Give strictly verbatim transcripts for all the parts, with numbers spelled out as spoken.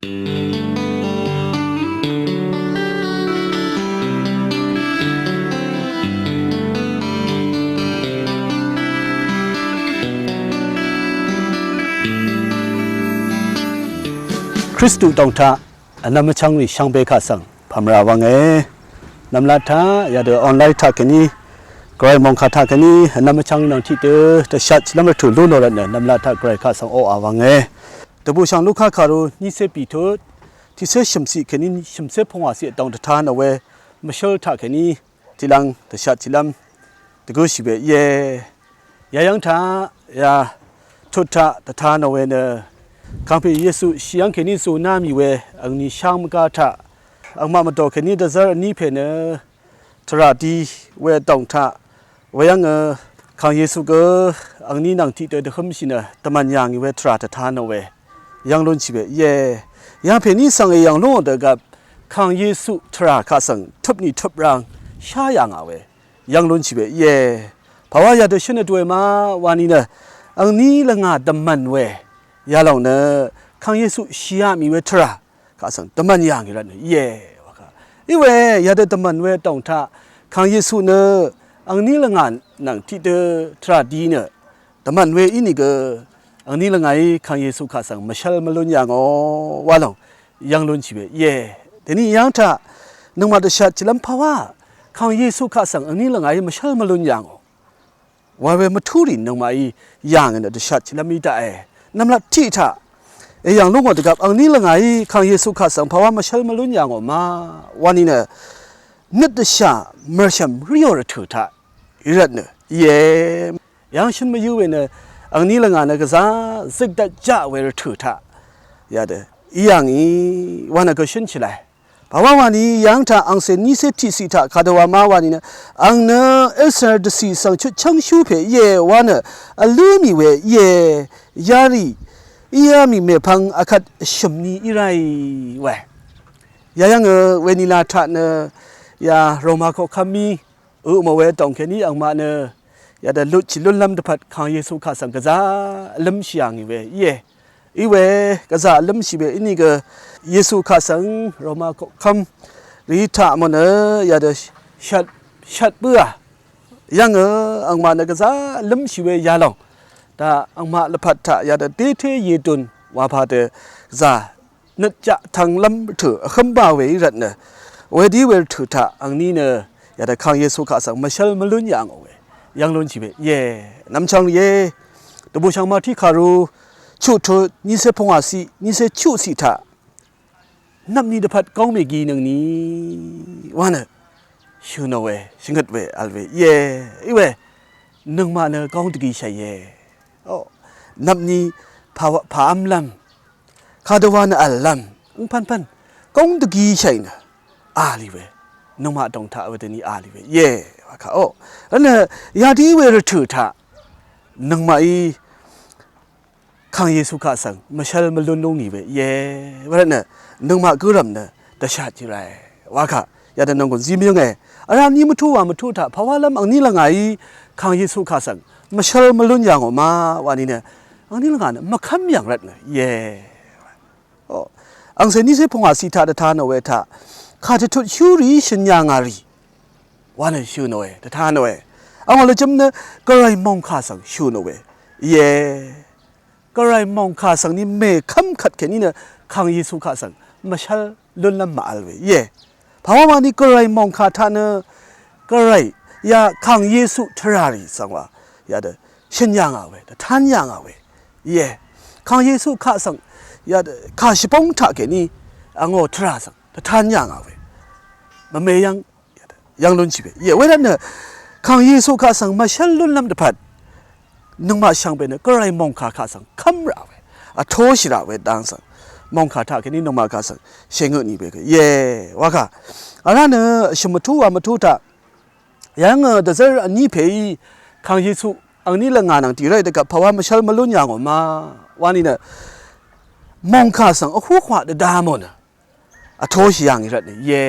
Kristu tòng taq vnvm vchvngrì shvngbe kaq svng pv̀mrà wvnge. Nvmlat taq yadø online taq kèní, Gvray mòngkà taq kèní vnvm vchvngrì nvng tiqdø dvshat shìlv́m rvtø̀ lú nò rvtnø nvmlat taq Gvray kaq svng oqà wvnge. Dvbùshv̀ng Luka kàru vnícé pìtut tiqcé shø̀mciq kèní shø̀mcé pungwàciq vdòng dvta nò we mvshǿl taq kèní tiqlvng dvshat tiqlv́m dvgǿshì we íe. Yayv́ng taq ya tut taq dvta nò we nø kàngpè Yesu shì yv́ng kèní zùná mì we angni sháng mvgá taq angmaq mvdò kèní dvzv́r vní pè nø tvrà di we vdòng taq weyv́ngø kàng Yesu gø angní nvng tiqdø dvhǿmshì nø dvmv̀n yà ngì we tvrà dvta nò we yv́ng lúnshì we íe. Yà pèní svng èyv̀ng lúngò dø gvp kàng Yesu tvrà kaq svng tøpnì tøprang shá yà ngà we yv́ng lúnshì we íe. Pàwá yadø shǿn vdue ma wani nø angní lvngà dvmv̀n we yalòng nø kàng Yesu shìá mì we tvrà kaq svng dvmv̀n yà ngì rvtnø íe. Wakà íwe yadø dvmv̀n we vdòng taq kàng Yesu nø angní lvngà nvng tiqdø tvrà di nø dvmv̀n we ínìgø angní lvngàí kàng Yesu kaq svng mvshv́l mvlún yà ngò wa lòng yv́ng lúnshì we íe. Dèní yv́ng taq nøngmaq dvshat shìlv́m pàwá kàng Yesu kaq svng angní lvngàí mvshv́l mvlún yà ngò wa we mvtúrì nøngmaqí yà ngì nø dvshat shìlv́m í daqe. Nvmlat tiq taq èyv̀ng lúngò dvgvp angní lvngàí kàng Yesu kaq svng pàwá mvshv́l mvlún yà ngò ma wani nø nøt dvshà mv̀rshv̀m ríò rvtø̀ taq í rvtnø íe. Yv́ng shǿn mvyǿ we nø angní lvngà nø gvzá zøk dvt jaq we rvtø̀ taq yadø í yà ngì wa nø gø shǿnshì lae. Pàwá wani yv́ng taq angcè nícé tiqciq taq kadø wa ma wani nø ang nø Israel dvcì svng chutchv́ng shú pè íe wa nø vlǿ mì we íe. Yarì íá mì mèpvng akvt shø̀m ni í ráì wae. Yayv́ngø wenila taq nø ya Roma koqkv́m mí ø mò we dòng kèní angmaq nø yadø lutshì lúnlv́m dvpvt kàng Yesu kaq svng gvzá vlǿmshì yà ngì we íe. Iwe gvzà vlǿmshì we ínìgø Yesu kaq svng Roma koqkv́m rì taq mò nø yadø shvt shvt bǿà. Yv́ngø angmaq nø gvzá vlǿmshì we yalòng taq angmaq lvpat taq yadø dété yedun wapà dø gvzà nøt jaq tvnglv́m rvtø̀ vhǿm ba we í rvtnø wedí we rvtø̀ taq angní nø yadø kàng Yesu kaq svng mvshv́l mvlún yà ngò we yv́ng lúnshì we íe. Nvmchvng rìé dvbùshv̀ng Mati kàru chuqtut nícé pungwàciq nícé chuqciq taq nvpni dvpvt góng mèginøngni wa nø shø̀ nò we shvngøt we vl we íe. Iwe nøngmaq nø góng dvgi shàìe. O nvpni pà pà v́mlv́m kadø wa nø v̀llv́m ngpv̀npv̀n góng dvgi shàì nø a lì we nøngmaq dòng taq wedøni a lì we íe. Wa kaq o rvtnø yadí we rvtø̀ taq nøngmaqí kàng Yesu kaq svng mvshv́l mvlún lú ngì we íe. Wervtnø nøngmaq gǿrv̀m nø dvshat jì rae. Wa kaq yadø nònggùn zí mvyǿnge. Vrá ní mvtú wa mvtú taq pàwálv́m angní lvngàí kàng Yesu kaq svng mvshv́l mvlún yà ngò ma wani nø angní lvngà nø mvkv́m yv̀ng rvtnø íe. O angcè nícé pungwàciq taq dvta nò we taq kà dvtut shú rìí shø̀n yà ngà rì wa nø shø̀ nòe dvta nòe. Angò lvjøm nø Gvray mòngkà svng shø̀ nò we íe. Gvray mòngkà svng ni mèkv́m kvt kèní nø kàng Yesu kaq svng mvshv́l lúnlv́m màvl we íe. Pàwá wani Gvray mòngkà taq nø Gvray ya kàng Yesu tvrà rì svng wa yadø shø̀n yà ngà we dvtán yà ngà we íe. Kàng Yesu kaq svng yadø kà shvbóng taq kèní angò tvrà svng dvtán yà ngà we mvme yv́ng yv́ng lúnshì we íe. Wervtnø kàng Yesu kaq svng mvshv́l lúnlv́m dvpvt nøngmaq shvngbe nø Gvray mòngkà kaq svng kv́m rà we vtoshì rà we dang svng mòngkà taq kèní nøngmaq kaq svng shèngøt nì we gø íe. Wa kà vrá nø shø̀m mvtú wa mvtú taq yv́ng dvzv́r vní pèí kàng Yesu angní lvngà nvng tìrv́y dvgvp pàwá mvshv́l mvlún yà ngò ma wani nø mòngkà svng vhúhwaq dvda mò nø vtoshì yà ngì rvtnø íe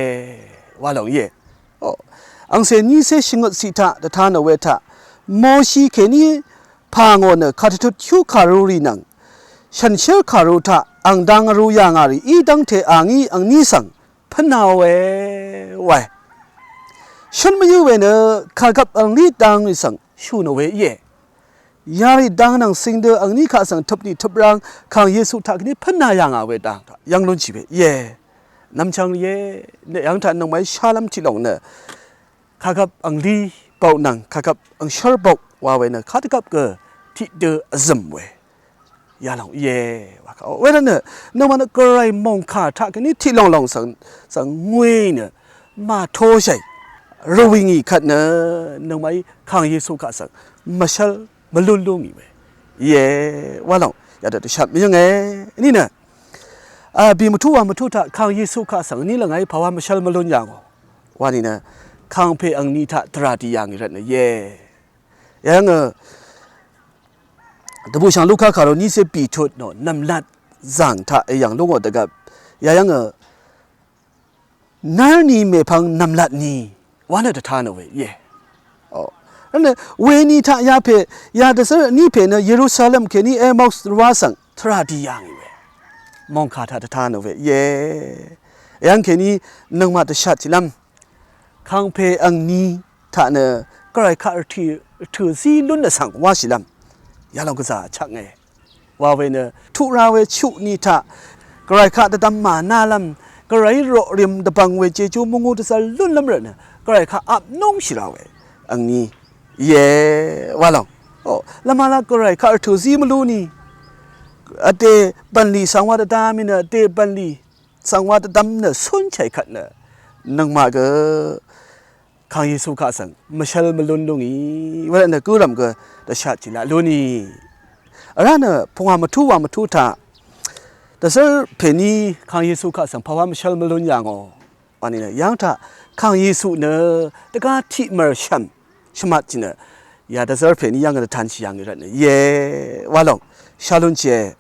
wa lòng íe. O angcè nícé shvngøt ciq taq dvta nò we taq Moshi kèní pà ngò nø kà dvtut shú kàru rì nvng shànshér kàru taq ang dang vrū yà ngà rì í dv́ngte a ngí angní svng pv́nā we wae. Shǿn mvyǿ we nø kàgvp anglí dang rì svng shù nò we íe. Yarì dang nvng cing dø angní kaq svng tøp nì tøp rang Kàng Yesu taq kèní pv́nā yà ngà we dang taq yv́ng lúnshì we íe. Nvmchvng rìé, nø yv́ng taq nøngmaqí shálv́m tiqlòng nø kàgvp anglí bok nvng kàgvp angshv́r bok wa we nø kadvgvp gø tiqdø vzø̀m we yalòng íe. Wa kaq o, wervt nø nøngmaq nø Gvray mòngkà taq kèní tiqlòng lòng svng, svng ngwē nø màtoshàì rvwì ngì kvt nø nøngmaqí Kàng Yesu kaq svng mvshv́l mvlún lú ngì we íe. Wa lòng yadø dvshat mvyǿnge. Vní nø a, bì mvtú wa mvtú taq Kàng Yesu kaq svng vní lvngàí pàwá mvshv́l mvlún yà ngò. Wa nìnø kàngpè angni taq tvrà dì yà ngì rvtnø íe. Yayv́ngø dvbùshv̀ng Luka kàru nícé bì tut nò nv̀mlat zv̀ng taq èyv̀ng lú ngò dvgvp. Yayv́ngø nv́rni mèpvng nv̀mlatni wa nø dvta nò we íe. O, rvtnø weni taq yapè, yadvzv́r vní pè nø Yerusalem kèní Emaus rvwá svng tvrà dì yà ngì we mòngkà taq dvta nò we íe. Yv́ng kèní nøngmaq dvshat tìlv́m kàngpè angni taq nø Gvray kaq rvtø̀, rvtø̀ zí lún vsvng wáshìlv́m yalòng gvzà chvknge. Wa we nø tuq ra we chuq ni taq Gvray kaq dvdvm mànálv́m, Gvrayí roqrim dvbvng we jejú mvngū dvzv́r lúnlv́m rvtnø Gvray kaq ap núngshì ra we angni íe. Wa lòng o, lvmala Gvray kaq rvtø̀ zí mvlú ni vdè bv̀nlì svng wa dvdvm í nø vdè bv̀nlì svng wa dvdvm nø cúnshàì kvt nø nøngmaq gø Kàng Yesu kaq svng mvshv́l mvlún lú ngì, wervtnø gǿrv̀m gø dvshat jìlaq lú nì. Vrá nø pungwà mvtú wa mvtú taq dvzv́r pèní Kàng Yesu kaq svng pàwá mvshv́l mvlún yà ngò. Wa nìnø yv́ng taq Kàng Yesu nø dvgá tiq mv̀rshv̀m shvmat jì nø yadvzv́r pèní yv́ng dvtanshì yà ngì rvtnø íe. Wa lòng sha lúnshìe.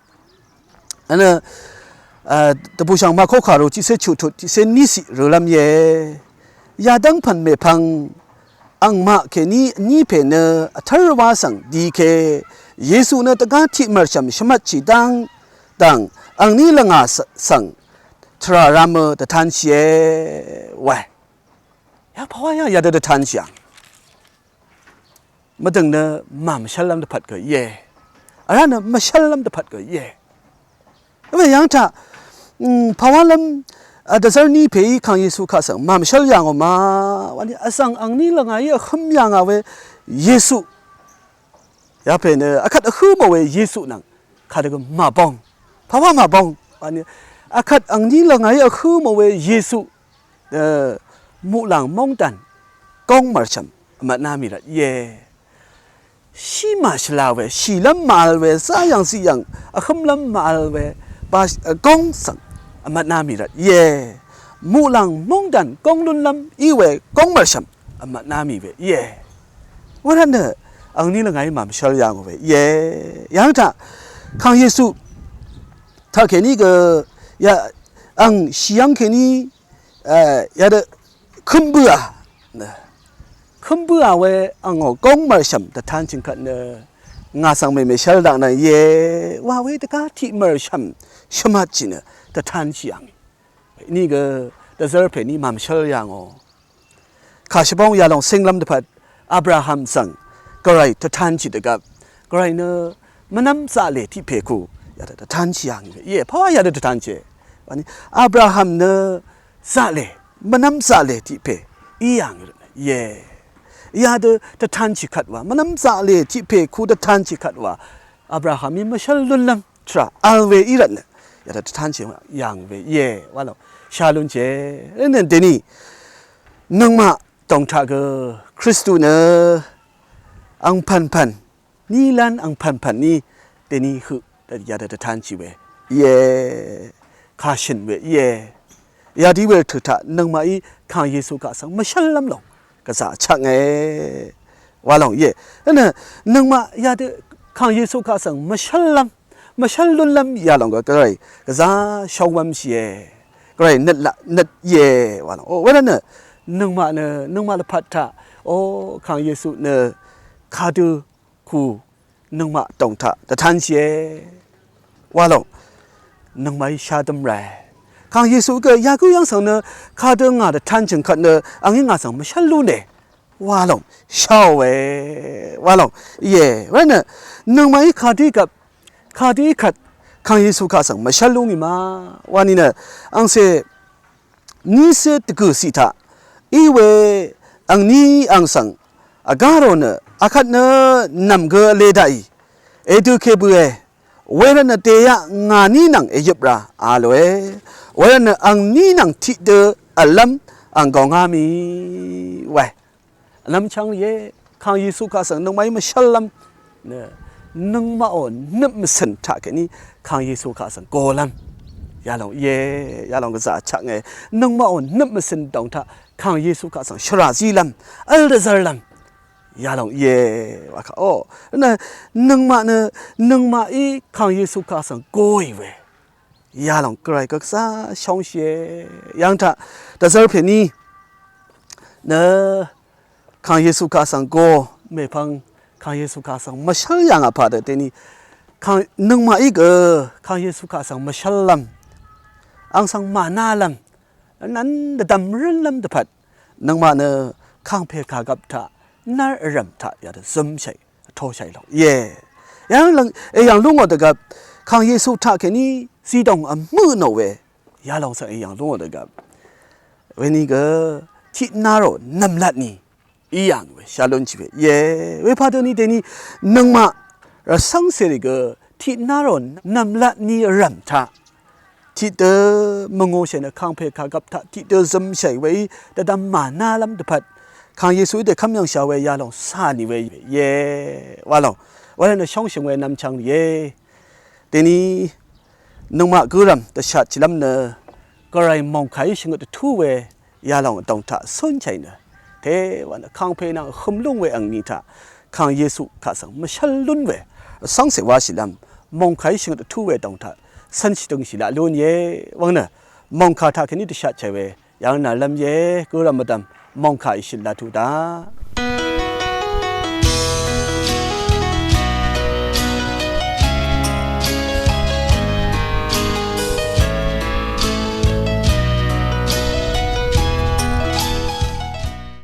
Vnø, a, dvbùshv̀ng Mako kàru tiqcé chuq tut tiqcé níciq rølv́m íe. Yadv́ng pv̀n mèpvng angmaq kèní vní pè nø vtv́r rvwá svng di ke Yesu nø dvgá tiq mv̀rshv̀m shvmatshì dv́ng dv̀ng angní lvngà s-, svng tvrà ramø dvtanshìe wae. Ya pàwá yá yadø dvtanshì ang. Mvdø̀ng nø màmvshv́llv́m dvpvt gø íe. Vrá nø mvshv́llv́m dvpvt gø íe. Vbè yv́ng taq, mm, pàwálv́m, a, dvzv́r ní pèí Kàng Yesu kaq svng màmvshv́l yà ngò ma. Wani vsvng angní lvngàí vhǿm yà ngà we Yesu. Yapè nø vkvt vhǿ mò we Yesu nvng kadø gø màbong. Pàwá màbong. Wani vkvt angní lvngàí vhǿ mò we Yesu. Muqlàng móngdàn góng mv̀rshv̀m vmvtná mì rvt íe. Shí màshvla we, shìlv́m màvl we, záyv̀ng ziqyv̀ng vhǿmlv́m màvl we, ba, góng svng vmvtná mì rvt íe. Muqlàng móngdàn góng lúnlv́m í we góng mv̀rshv̀m vmvtná mì we íe. Wervtnø angní lvngàí màmvshv́l yà ngò we íe. Yàng taq Kàng Yesu taqkèní gø ya ang shìyv́ng kèní yadø køm bǿà nø køm bǿà we angò góng mv̀rshv̀m dvtanshì kvt nø ngà svng mèmèshv́l daq nvng íe wa we dvgá tiq mv̀rshv̀m shvmatshì nø dvtanshì yàngì. Nìgø dvzv́r pèní màmvshv́l yàngò. Kà shvbóng yalòng cínglv́m dvpvt Abraham svng Gvray dvtanshì dvgvp Gvray nø mvnv́m zaqlè tiq pè ku yadø dvtanshì yàngì íe. Pàwá yadø dvtanshì. Wani Abraham nø zaqlè, mvnv́m zaqlè tiq pè í yàngì íe. Yadø dvtanshì kvt wa, mvnv́m zaqlè tiq pè ku dvtanshì kvt wa Abrahamí mvshv́l lúnlv́m tvrà vl we í rvtnø yadø dvtanshì yàng we íe. Walòng sha lúnshì. Nø dèní nøngmaq dòng taq gø Kristu nø angpv̀npv̀n ní lán angpv̀npv̀n ní dèní høq yadø dvtanshì we íe. Kà shø̀n we íe. Yadí we rvtø̀ taq nøngmaqí Kàng Yesu kaq svng mvshv́llv́m lòng gvzà chvknge. Walòng íe. Nø nøngmaq yadø Kàng Yesu kaq svng mvshv́llv́m mvshv́l lúnlv́m yalòng gø Gvray gvzà shóngwv́mshìe. Gvray nøt laq nøt íe. Walòng o wervtnø nøngmaq nø nøngmaq lvpat taq o Kàng Yesu nø kadø ku nøngmaq dòng taq dvtanshìe. wa lòng nøngmaqí shá dv́m ràe. Kàng Yesu gø yagǿ yv́ng svng nø kadø ngà dvtan chø̀ng kvt nø àngí ngà svng mvshv́l lú nè wa lòng sháòe wa lòng íe. Wenø nøngmaqí kadø í gvp kadø í kvt Kàng Yesu kaq svng mvshv́l lú ngì ma wa nìnø àngcè nícé dvgø̀ ciq taq í we àngní àng svng vgá rò nø akvt nø nv̀m gø vle daqì èdø kè bøe. Wervt nø dèyaq ngàní nvng èyøp ra a lòe. Wervt nø àngní nvng tiqdø v̀llv́m àng gòngá mì wae. Vnvm chvng rìé Kàng Yesu kaq svng nøngmaqí mvshv́llv́m nø nøngmaqò nøp mvcø̀n taqkèní Kàng Yesu kaq svng golv́m yalòng íe. Yalòng gvzà chaqnge nøngmaqò nøp mvcø̀n dòng taq Kàng Yesu kaq svng shvrà zílv́m v́l dvzv́rlv́m yalòng íe wa kaq o. Nø nøngmaq nø nøngmaqí Kàng Yesu kaq svng goì we yalòng gvray gvzà shóngshìe. Yv́ng taq dvzv́r pèní nø Kàng Yesu kaq svng go mèpvng Kàng Yesu kaq svng mvshv́l yà ngà pà dø deni Kàng nøngmaqí gø Kàng Yesu kaq svng mvshv́llv́m àng svng mànálv́m vnvn dvdvm rǿnlv́m dvpvt nøngmaq nø kàngpè kàgvp taq nv́r vrv̀m taq yadø zømshàì vtoshàì lòng íe. Yalòng èyv̀ng lú ngò dvgvp Kàng Yesu taqkèní zidòng vmøq nò we yalòng svng èyv̀ng lú ngò dvgvp weni gø tiqná rò nv̀mlat ni í yà ngì we shá lún shì we íe. Wepà døni deni nøngmaq rvcv́ngcèrì gø tiqná rò nv̀mlat ni vrv̀m taq tiqdø mvngūshè nø kàngpè kàgvp taq tiqdø zømshàì weí dvdvm mànálv́m dvpvt Kàng Yesuí dèkv́m yv̀ngshà we yalòng cà nì we íe wa lòng. Wa nø shóngshø̀ng we nvmchvng rìé. Deni nøngmaq gǿrv̀m dvshatshìlv́m nø gvray mòngkàí shvngøt dvtú we yalòng vdòng taq cúnshàì nø tewa nø kàngpè nvng vhøm lúng we àngní taq Kàng Yesu kaq svng mvshv́l lún we vsv́ngcè wáshìlv́m mòngkàí shvngøt dvtú we vdòng taq cv̄nshì døngshì laq lún íe. Wvng nø mòngkà taqkèní dvshatshàì we yv̀ng nàlv́m íe. Gǿrv̀m vdv̀m mòngkà ìshøt laq tuq daq